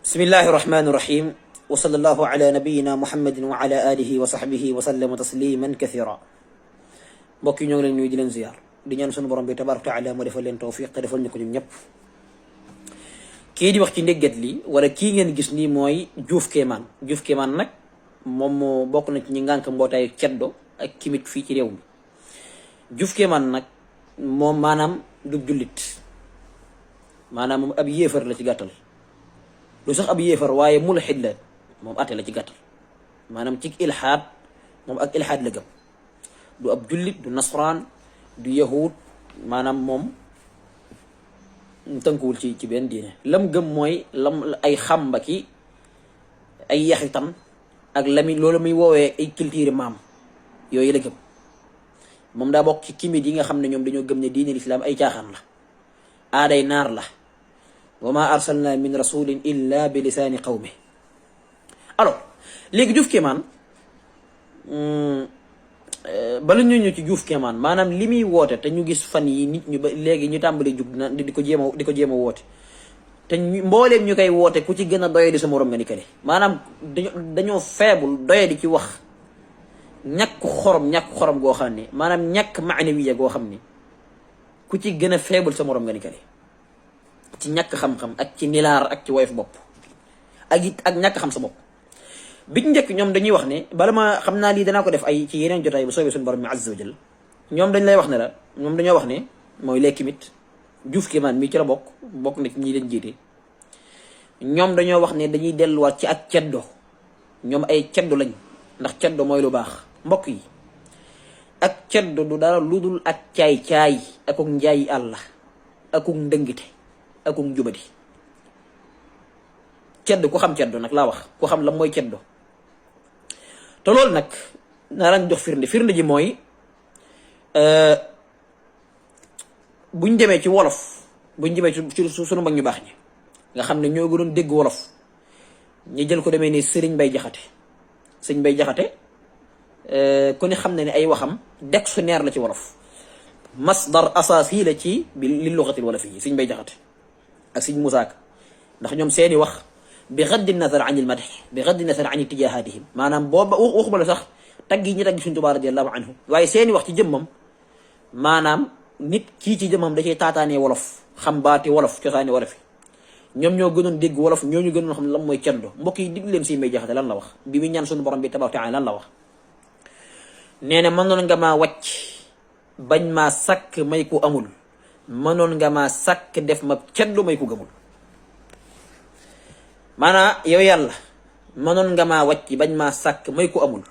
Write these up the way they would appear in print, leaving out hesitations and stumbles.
بسم الله الرحمن الرحيم وصلى الله على نبينا محمد وعلى آله وصحبه وسلم تسليما كثيرا. mbokk yi ñoo ngi leen nuyu di leen ziar di ñaan sunu borom bi tabaaraka taala mu defal leen tawfiq te defal ñu ko ñun ñëpp. kii di wax ci ndéggat li wala kii ngeen gis nii mooy Diouf Kéemaan. Diouf Kéemaan nag moom moo bokk na ci ñi ngànk mbootaayu ceddo ak kimit fii ci réew mi. Diouf Kéemaan nag moom maanaam du jullit, maanaam moom ab yéefar la ci gàttal. lu sax ab yéefar waaye mulxid la, moom ate la ci gàttal, maanaam ci ilxaad moom ak ilxaad la gëm. du ab jullit, du nasraan, du yahud, maanaam moom tënkuwul ci benn diine. lam gëm mooy ay xamba ki ay yaxitam ak lami loolu muy woowee ay culture maam yooyu la gëm. moom daa bokk ci kimit yi nga xam ne ñoom dañoo gëm ne diine lislaam ay caaxaan la, aaday naar la. wa ma arsalna min rasulin illa bi lisaani qawmi. alors léegi Diouf Kéemaan bala ñu ñëw ci Diouf Kéemaan maanaam li muy woote te ñu gis fan yi nit ñu ba léegi ñu tàmbali jug na di ko jéem a woote te mbooleem ñu koy woote ku ci gën a doye di sa morom nga ni kale. maanaam dañoo faible doye di ci wax ñàkk xorom goo xam ne maanaam ñàkk maanawiya goo xam ni ku ci gën a faible sa morom nga ni kale. ci ñàkk xam-xam ak ci nilaar ak ci woyof bopp ak it ak ñàkk xam sa bopp. bi ci njëkk ñoom dañuy wax ne bala ma xam naa lii danaa ko def ay ci yeneen jotaay bu soobee suñu borom mi azza wa jal. ñoom dañ lay wax ne la ñoom dañoo wax ne mooy les kimit Diouf Kéemaan mii ci la bokk na ci ñi leen jiite. ñoom dañoo wax ne dañuy delluwaat ci ak ceddo, ñoom ay ceddo lañ ndax ceddo mooy lu baax. mbokk yi ak ceddo du dara lu dul ak caay-caay akuk njaayi àlla akuk ndëngite akuk njubadi. ceddo ku xam ceddo nag laa wax, ku xam la mooy ceddo. te loolu nag naa lañ jox firnde ji mooy buñ demee ci wolof, buñ demee ci sunu mag ñu baax ñi nga xam ne ñoo gënoon dégg wolof, ñu jël ko demee ni Sëriñ Bay Jaxate. Sëriñ Bay Jaxate ku ne xam ne ne ay waxam dictionnaire la ci wolof, masdar asaasi la ci li luxatil wala fii. Sëriñ Bay Jaxate ak Sëriñ Musaa Ka ndax ñoom seeni wax bi gaddi nazar an il madh bi gaddi nazar an itijahatihim, maanaam booba waxuma la sax tagg yi ñu tagg Sëriñ Tuubaa radiyallahu anhu, waaye seeni wax ci jëmmam maanaam nit kii ci jëmmam da cee taataanee wolof, xam baati wolof, cosaani wolof yi. ñoom ñoo gënoon dégg wolof, ñoo ñu gënoon xam ne lan mooy ceddo. mbokk yi digg leen Sëriñ Bay Jaxate lan la wax bi muy ñaan suñu borom bi tabaaraka taala lan la wax. nee na mënoon nga maa wàcc bañ maa sàkk may ku amul, mënoon nga maa sàkk def ma ceddo may ku gëmul. maanaam yow yàlla mënoon nga maa wàcc bañ maa sàkk may ku amul,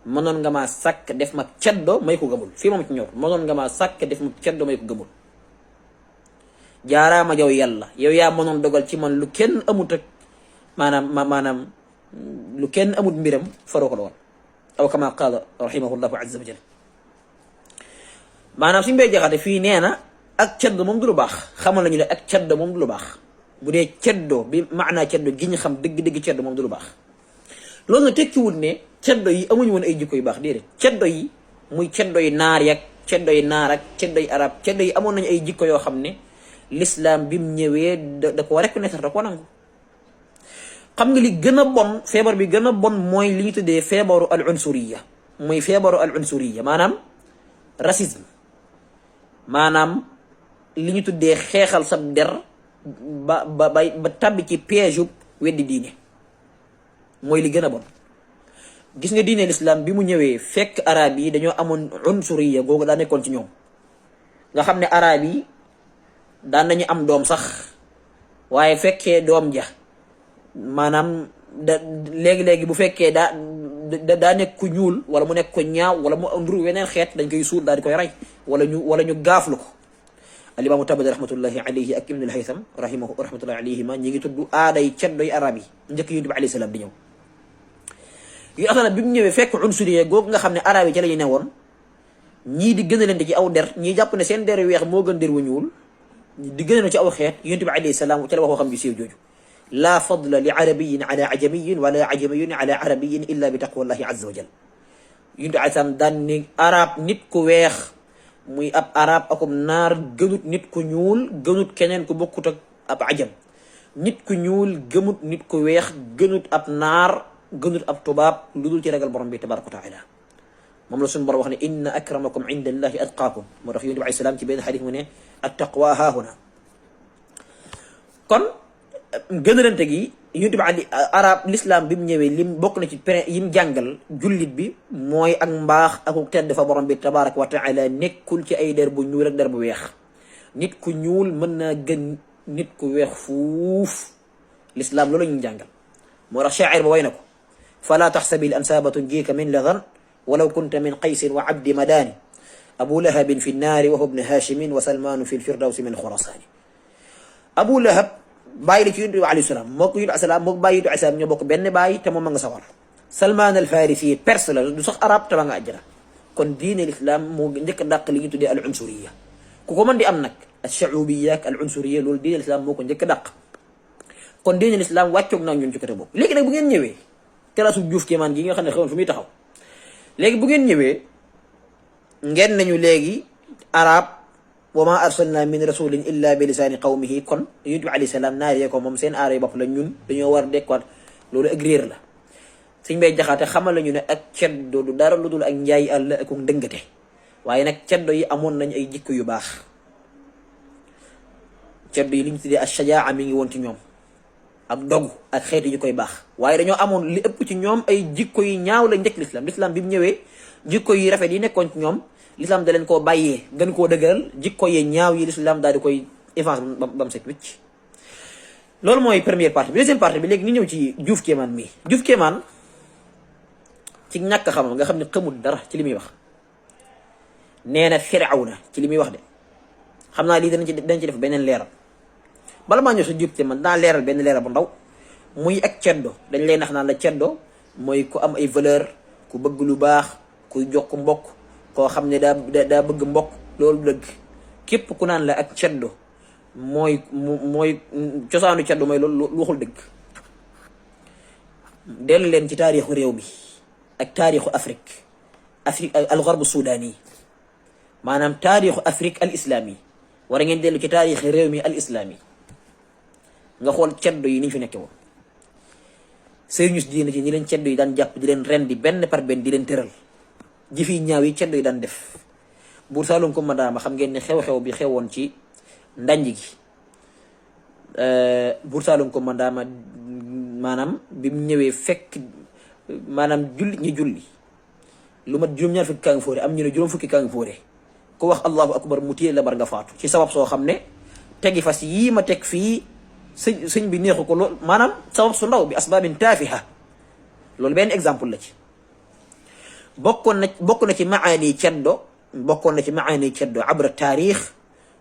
mënoon nga maa sàkk def ma ceddo may ku gëmul. fii moom ci ñor mënoon nga maa sàkk def ma ceddo may ku gëmul. jaaraama yow yàlla, yow yaa mënoon dogal ci man lu kenn amut ak maanaam lu kenn amut mbiram faroo ko doon. aw kama qaala rahimahullahu azza wa jal. maanaam Sëriñ Bay Jaxate fii nee na ak ceddo moom du lu baax. xamal nañu ne ak ceddo moom du lu baax. bu dee ceddo bi maanaa ceddo gi ñu xam dëgg-dëgg ceddo moom du lu baax. loolu na tekkiwul ne ceddo yi amuñu woon ay jikko yu baax, déedéet. ceddo yi muy ceddo yi naar yak ceddo yi naar ak ceddo yi arab, ceddo yi amoon nañu ay jikko yoo xam ne l'islam bi mu ñëwee da ko reconnaître, da ko nangu. xam nga li gën a bon, feebar bi gën a bon mooy li ñu tuddee feebaru al unsuriya, muy feebaru al unsuriya maanaam racisme, maanaam li ñu tuddee xeexal sa der ba tabbi ci piège ub weddi diine, mooy li gën a bon. gis nga diine l'islam bi mu ñëwee fekk arab yi dañoo amoon unsuriya googu daa nekkoon ci ñoom, nga xam ne arab yi daan nañu am doom sax, waaye fekkee doom ja maanaam léegi-léegi bu fekkee daa nekk ku ñuul wala mu nekk ko ñaaw wala mu nduru weneen xeet, dañ koy suul daal di koy rey wala ñu gaaflu ko. alimaamu Tabari rahmatullahi alayhi ak Ibnul Haytham rahmatullahi alayhima ñi ngi tudd aaday ceddoy arab yi njëkk Yonent bi alayhi salaam di ñëw. yu asana bi mu ñëwee fekk unsuriye googu nga xam ne arab yi ca la ñu newoon, ñii di gën a leen di ci aw der, ñii jàpp ne seen der yu weex moo gën der wu ñuul, di gën a ci aw xeet. Yonent bi alayhi salaam ca la waxoo xam ju siiw jooju, laa fadla li arabiyin ala ajamiyin wala ajamiyin ala arabiyin illa bi taqwallahi azza wa jal. Yonent bi alayhi salaam daan ni arab nit ku weex muy ab arab akum naar gënut nit ku ñuul, gënut keneen ku bokkut ak ab ajam, nit ku ñuul gëmut nit ku weex, gënut ab naar, gënut ab tubaab, lu dul ci ragal borom bi tabaraka wa taala. moom la suñu borom wax ne inna akramakum inda allahi atqaakum. moo tax yonent bi alayhi salaam ci benn xadis mu ne attaqwa haahuna. kon gënalante gi yonent bi ali arab l'islam bi mu ñëwee lim bokk na ci yim jàngal jullit bi mooy ak mbaax aku tedd fa borom bi tabaraka wa taala nekkul ci ay der bu ñuul ak der bu weex. nit ku ñuul mën naa gën nit ku weex fuuf. l'islam loolu ñu jàngal. moo tax shaa'ir ba way na ko fala taxsabi l ansaaba tunjiika min ladan walaw kunta min qaysin wa abdi madaani abu lahabin fi nnaari wa huwa ibnu haashimin wa salmaanu fi lfirdawsi min xurasaani. abu lahab bàyyi la ci yonent bi alayhi salaam moo ko yonent salaam moo bàyyi yonent alayhi salaam ñoo bokk benn bàyyi te moom ma nga sawar. salmaan al farisi perse la du sax arab te ma nga àjjana. kon diine l'islam moo njëkk a dàq li ñu tuddee al unsuriya. ku ko mën di am nag al sha'ubiyya ak al unsuriya loolu diine l'islam moo ko njëkk a dàq. kon diine l'islam wàccoog naa ñun ci côté boobu. léegi nag bu ngeen ñëwee teraasu Juuf Kéemaan gi nga xam ne xawoon fu muy taxaw léegi bu ngeen ñëwee ngeen nañu léegi arab wa ma arsalna min rasulin illa bi lisaani qawmihi. kon yonent bi alayhi salaam naar yee ko moom seen aara yi bopp la ñun dañoo war a dekkuwaat loolu ak réer la. Sëñ Bay Jaxate xamal la ñu ne ak ceddo du dara lu dul ak njaay àll ak ndëngate. waaye nag ceddo yi amoon nañ ay jikko yu baax. ceddo yi li ñu tuddee ashajaa mi ngi woon ci ñoom ak dogu ak xeeti yu koy baax. waaye dañoo amoon li ëpp ci ñoom ay jikko yu ñaaw la njëkk l'islam bi mu ñëwee jikko yu rafet yi nekkoon ci ñoom l'islam da leen koo bàyyee gën koo dëgëral jikko yee ñaaw yi l'islam daal di koy efface ba mu set wicc. loolu mooy première partie bi. deuxième partie bi léegi ni ñëw ci Juuf Kéemaan mii. Juuf Kéemaan ci ñàkk xam nga xam ne xamul dara ci li muy wax nee na Firawna ci li muy wax de xam naa lii dañ ci def beneen leeral. bala maa ñëw sa Juuf Kéemaan daa leeral benn leeral bu ndaw muy ak ceddo. dañ lay nax naan la ceddo mooy ku am ay valeur, ku bëgg lu baax, kuy jokk mbokk, koo xam ne daa bëgg mbokk. loolu dëgg képp ku naan la ak ceddo mooy cosaanu ceddo mooy loolu lu waxul dëgg. dellu leen ci taarixu réew mi ak taarixu Afrique al garbu sudaani maanaam taarixu Afrique al islami. war a ngeen dellu ci taarixu réew mi al islami nga xool ceddo yi niñ fi nekke woon. sëriñu diine ci ñi leen ceddo yi daan jàpp di leen rendi benn par benn di leen tëral. jëfi ñaaw yi ceddo yi daan def. Buur Saalum ko Mandaama xam ngeen ne xew-xew bi xewoon ci ndanj gi. Buur Saalum ko Mandaama maanaam bi mu ñëwee fekk maanaam ñi julli lu mat juróom-ñaar fukki kaa ngi fóore am ñu ne juróom fukki kaa ngi fóore ku wax allahu akbar mu téye la bar nga faatu ci sabab soo xam ne tegi fas yii ma teg fii sëñ bi neexu ko lool maanaam sabab su ndaw bi asbaabin taafiha. loolu benn exemple la ci. bokk na ci maani ceddo abra taarix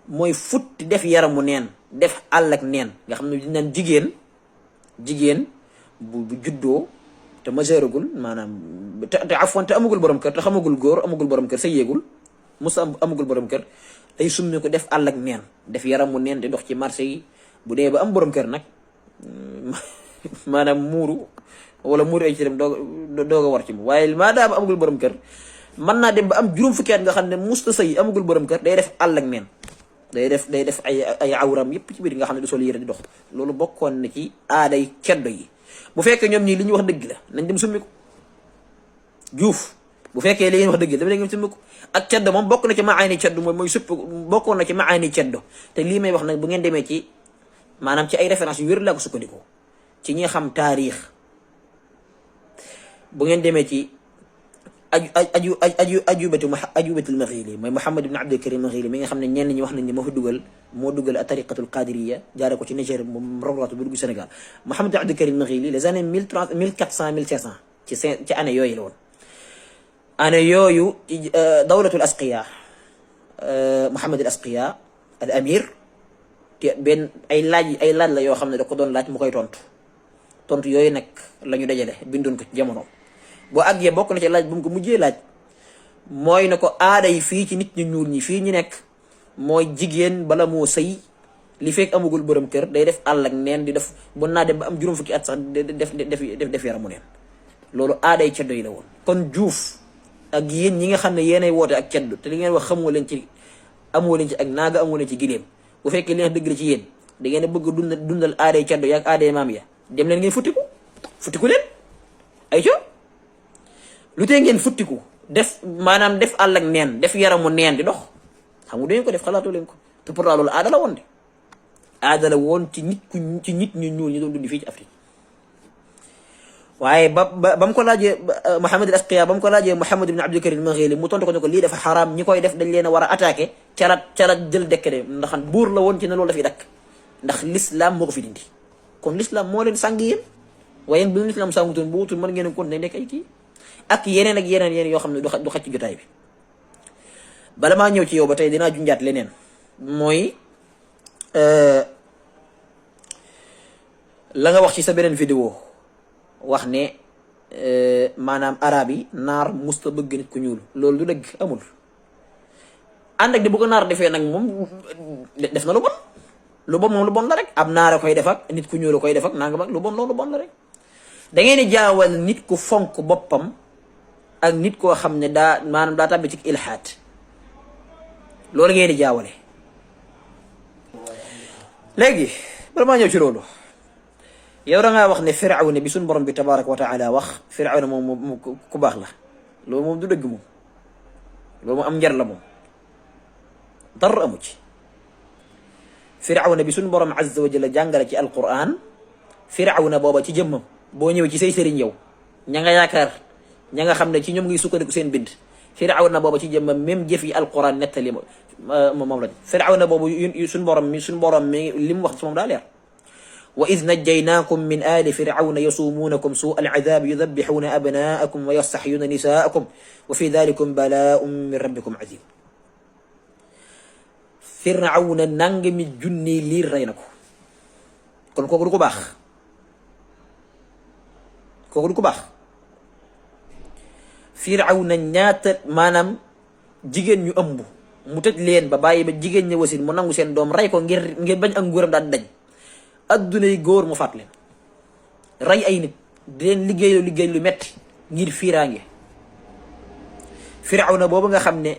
mooy futti def yaramu neen def àll ak neen nga xam ne dinaan jigéen bu juddoo te majeuragul maanaam te afwan te amagul borom kër te xamagul góor amagul borom kër sa yéegul musa amagul borom kër day summi ko def àll ak neen def yaramu neen di dox ci marché yi. bu dee ba am borom kër nag maanaam muuru wala muuru ay ci dem doog a war ci mu waaye maadaama amagul borom kër mën naa dem ba am juróom fukki at nga xam ne musta sëy amagul borom kër day def àll ak neen day def ay awram yëpp ci biir nga xam ne du sol yére di dox. loolu bokkoon na ci aaday ceddo yi. bu fekkee ñoom ñii li ñu wax dëgg la nañ dem summi ko. Juuf bu fekkee li ngeen wax dëgg la dama leen summi ko. ak ceddo moom bokk na ci maani ceddo mooy supp bokkoon na ci maani ceddo te lii may wax nag bu ngeen demee ci maanaam ci ay référence yu wér laa ko sukkandikoo ci ñi xam taarix. bu ngeen demee ci ajubatul Maghili mooy Muhammad ibn Abdul Karim Maghili mi nga xam ne ñenn ñi wax nañ ne moo dugal tariqatul qadiriya jaare ko ci Niger moom roglaatu bu dugg Sénégal. Muhammad ibn Abdul Karim Maghili les années 1030 1400 1500 ci année yooyu la woon. année yooyu ci dawlatul asqiya Muhammad al asqiya al amir te benn ay laaj la yoo xam ne da ko doon laaj mu koy tontu yooyu nag la ñu dajale bindoon ko ci jamono. boo àggee bokk na ci laaj bu mu ko mujjee laaj mooy na ko aada yi fii ci nit ñu ñuul ñi fii ñu nekk mooy jigéen bala moo sëy li fekk amagul borom kër day def àll ak neen di def bu naa dem ba am juróom fukki at sax def yaramu neen. loolu aaday ceddo yi la woon. kon Juuf ak yéen ñi nga xam ne yéenay woote ak ceddo te li ngeen wax amoo leen ci ak naaga amoo leen ci gileem bu fekkee li nga dëgg la ci yéen da ngeen a bëgg dundal aaday ceddo yaag aaday maam ya dem leen ngeen futtiku leen ay co lu tee ngeen futtiku def maanaam def àll ak neen def yaramu neen di dox xam nga dangeen ko def xalaatoo leen ko te pourtant loolu aada la woon de aada la woon ci nit ñu ñuul ñu doon dund fii ci Afrique waaye ba mu ko laajee Muhammad al-Asqiya ba mu ko laajee Muhammad ibn Abdul Karim al-Maghili mu tontu ko ne ko lii dafa xaraam ñi koy def dañ leen a war a attaqué carat jël dekk de ndax buur la woon ci ne loolu dafay dakk ndax l'islam moo ko fi dindi kon l'islam moo leen sàng yéen waaye yéen bu leen l'islam sàngutoon bu wutul mën ngeen a continuer nekk ay kii ak yeneen yoo xam ne du xaj ci jotaay bi. bala maa ñëw ci yow ba tey dinaa junjaat leneen mooy la nga wax ci sa beneen vidéo wax ne maanaam arab yi naar musta bëgg nit ku ñuul loolu du dëgg amul. ànd ak di bu ko naar defee nag moom def na lu bon moom lu bon la rek ab naara koy def ak nit ku ñuul koy def ak nanga mag lu bon loolu lu bon la rek. da ngeen di jaawal nit ku fonk boppam ak nit koo xam ne maanaam daa tàbbi ci ilhaad loolu ngeen di jaawale. léegi bala maa ñëw ci loolu yow da ngaa wax ne Firawna bi suñu borom bi tabaraka wa taala wax Firawna moom ku baax la loolu moom du dëgg moom loolu moom am njar la moom dara amu ci. Firawna bi suñu borom azza wa jalla jàngale ci alquran Firawna booba ci jëmmam boo ñëwee ci say sëriñ yow ña nga yaakaar ña nga xam ne ci ñoom ngi sukkandiku seen bind Firawna booba ci jëmmam même jëf yi alquran nettali moom la Firawna boobu suñu borom mi li mu wax ci moom daa leer. wa id najjaynaakum min aali firawna yasuumuunakum suu al-azaabi yudabbixuuna abnaakum wa yastaxyuuna nisaakum wa fi dalikum balaaun min rabbikum aziim. Firawna nangami junni liir rey na ko kon kooku du ko baax Firawna ñaata maanaam jigéen ñu ëmb mu tëj leen ba bàyyi ba jigéen ñi wasin mu nangu seen doom rey ko ngir bañ ak nguuram daal dañ adduna yi góor mu faat leen rey ay nit di leen liggéey lu metti ngir fiiraange. Firawna boobu nga xam ne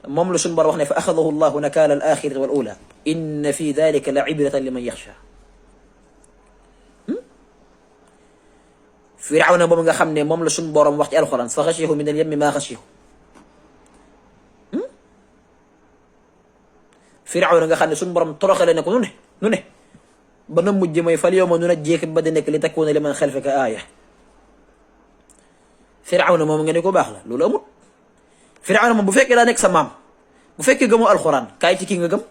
moom la suñu Boroom wax ne fa axadahu llahu nakaala al axirati wal ula inna fi dalika la ibratan liman yaxsha. Firawna boobu nga xam ne moom la suñu Boroom wax ci alxuraan fa xashiyahu min al yammi maa xashiyahu. Firawna nga xam ne suñu Boroom toroxale ne ko nu ne ba na mujj mooy fal yawma nunajjiika bi badanika li takuuna liman xalfaka aaya. Firawna moom nga ne ko baax la loolu amul. Firawna moom bu fekkee daa nekk sa maam bu fekkee gëmoo alxuraan kaay ci kii nga gëm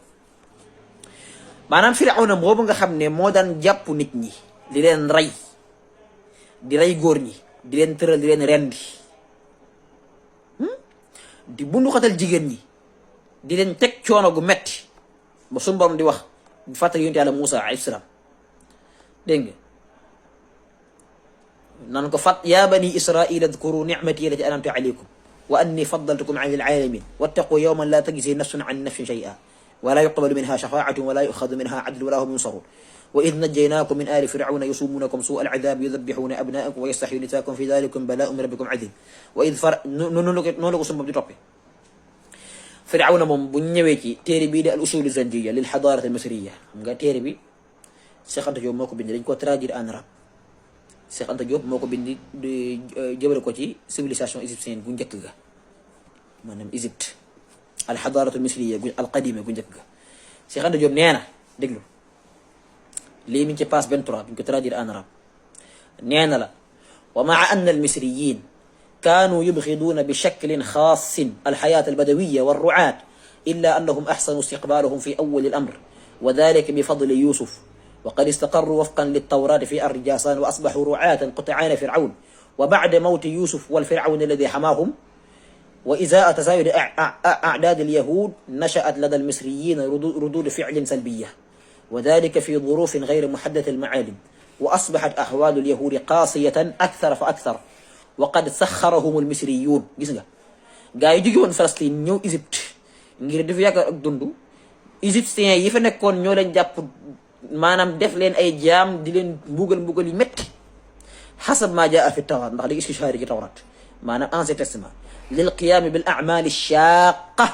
maanaam Firawna boobu nga xam ne moo daan jàpp nit ñi di leen rey di rey góor ñi di leen tëral di leen rendi di bundu xatal jigéen ñi di leen teg coono gu metti ba suñu Boroom di wax di fàttali yonent Yàlla Muusaa alayhi salaam dégg nga naan ko yaa bani israila adkuru nicmati allati an'amtu alaykum wa anni faddaltukum ala alalamin wattaqu yawman la tajzi nafsun an nafsin shay'an wa la yuqbalu minha shafa'atun wa la yu'khadhu minha 'adlun wa la hum yunsarun wa idh najjaynakum min ali fir'auna yusumunakum su'a al'adhabi yudhabbihuna abna'akum wa yastahyuna nisaakum fi dhalikum bala'un min rabbikum 'azim wa idh noonu la ko sumbam di toppe. Firawna moom bu ñëwee ci téere bii di al usul zanjiya lil xadarat al misriya xam nga téere bi Cheikh Anta Diop moo ko bind dañ ko traduire en arabe Cheikh Anta Diop moo ko bind jëbale ko ci civilisation égyptienne gu njëkk ga maanaam Égypte al xadarat al misriya gu al qadima gu njëkk ga Cheikh Anta Diop nee na déglu lii mi ngi ci page 23 duñ ko traduire en arabe nee na la wa maa anna al misriyin كانوا يبغضون بشكل خاص الحياة البدوية والرعاة إلا أنهم أحسنوا استقبالهم في أول الأمر وذلك بفضل يوسف وقد استقروا وفقا للتوراة في أرض جاسان وأصبحوا رعاة قطعان فرعون وبعد موت يوسف والفرعون الذي حماهم وإزاء تزايد أعداد اليهود نشأت لدى المصريين ردود فعل سلبية وذلك في ظروف غير محددة المعالم وأصبحت أحوال اليهود قاسية أكثر فأكثر waqad saxarahumul misriyuun gis nga gaa yi jóge woon Palestine ñëw Égypte ngir def yaakaar ak dund égyptiens yi fa nekkoon ñoo leen jàpp maanaam def leen ay jaam di leen mbugal yu métti xasab maa jaa fi tawraat ndax léegi istishhaari ci tawraat maanaam ancien testament lil qiyaami bil a'maali shaaqa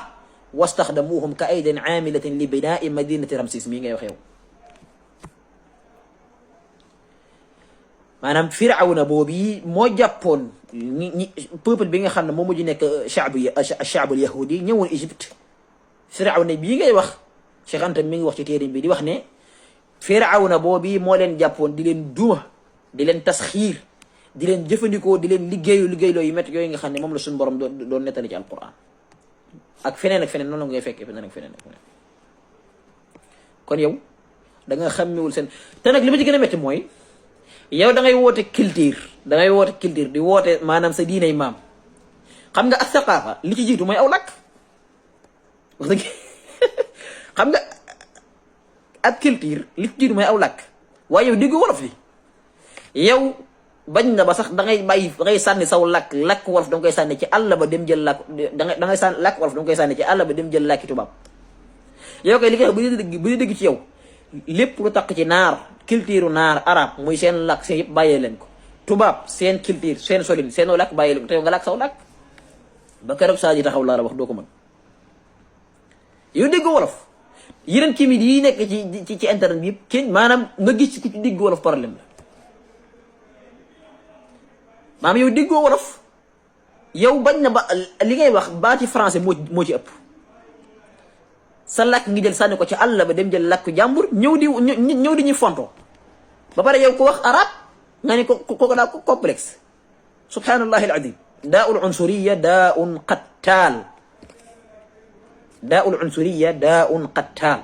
wastaxdamuuhum ka aydin aamilatin li binaa'i madinati Ramsis mii ngay wax yow maanaam firawna boobu moo jàppoon ñi peuple bi nga xam ne moo mujj nekk chaabul yahudi ñëwoon Égypte. firawna bii ngay wax Cheikh Anta mi ngi wax ci téere bi di wax ne firawna boobu moo leen jàppoon di leen duma di leen tasxiir di leen jëfandikoo di leen liggéeyloo yu métti yooyu nga xam ne moom la suñu borom doon nettali ci alquran ak feneen ak feneen noonu la ngay fekkee feneen ak feneen ak feneen. kon yow da nga xàmmewul seen te nag li ma ci gën a métti mooy yow da ngay woote culture di woote maanaam sa diinay maam xam nga ak saqaafa li ci jiitu mooy aw làkk wax dëgg xam nga ak culture li ci jiitu mooy aw làkk waaye yow déggu wolof yi yow bañ na ba sax da ngay sànni saw làkk wolof da nga koy sànni ci àll ba dem jël làkk da ngay sànni làkk wolof da nga koy sànni ci àll ba dem jël làkki tubaab yow koy li koy bu ñu dégg ci yow lépp lu takk ci naar culture naar arab muy seen làkk seen yëpp bàyyee leen ko tubaab seen culture seen solin seen làkk bàyyee leen ko te yow nga làkk saw làkk ba keroog saa ji taxaw laa la wax doo ko mën yow dégg wolof yeneen kimit yi nekk ci internet bi yëpp kenn maanaam nga gis ku ci dégg wolof problème la maanaam yow déggoo wolof yow bañ na ba li ngay wax baati français moo ci ëpp sa làkk ngi jël sànni ko ci àll ba dem jël làkk jàmbur ñëw di ñu fonto ba pare yow ko wax arab nga ne ko daa ko complexe subhanallahi alazim daa'ul unsuriya daa'un qattaal daa'ul unsuriya daa'un qattaal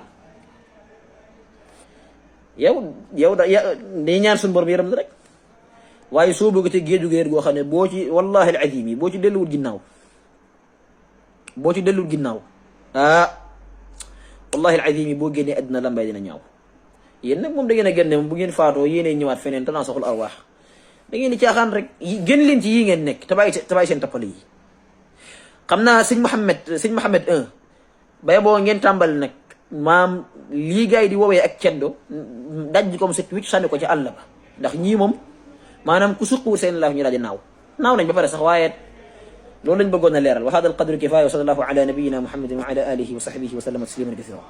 yow day ñaan suñu borom yaram la rek waaye soo bëgg te géeju géer goo xam ne boo ci wallahi alazim yi boo ci delluwul ginnaaw wallahi alazim yi boo génnee àddina lambay dina ñaaw yéen nag moom da ngeen a génne moom bu ngeen faatoo yéenay ñëwaat feneen te naa soxla arwaax da ngeen di caaxaan rek gën leen ci yii ngeen nekk te bàyyi seen tappale yi xam naa sëñ Mouhamed 1 bay boo ngeen tàmbali nag maam lii gars yi di woowee ak ceddo daj comme set wicc sànni ko ci àll ba ndax ñii moom maanaam ku suqwul seen laaf ñu daal di naaw nañ ba pare sax waaye loolu lañ bëggoon a leeral wa hada al qadru kifaya wa sallallahu ala nabiyyina muhammadin wa ala alihi wa sahbihi wa sallama tasliman kathira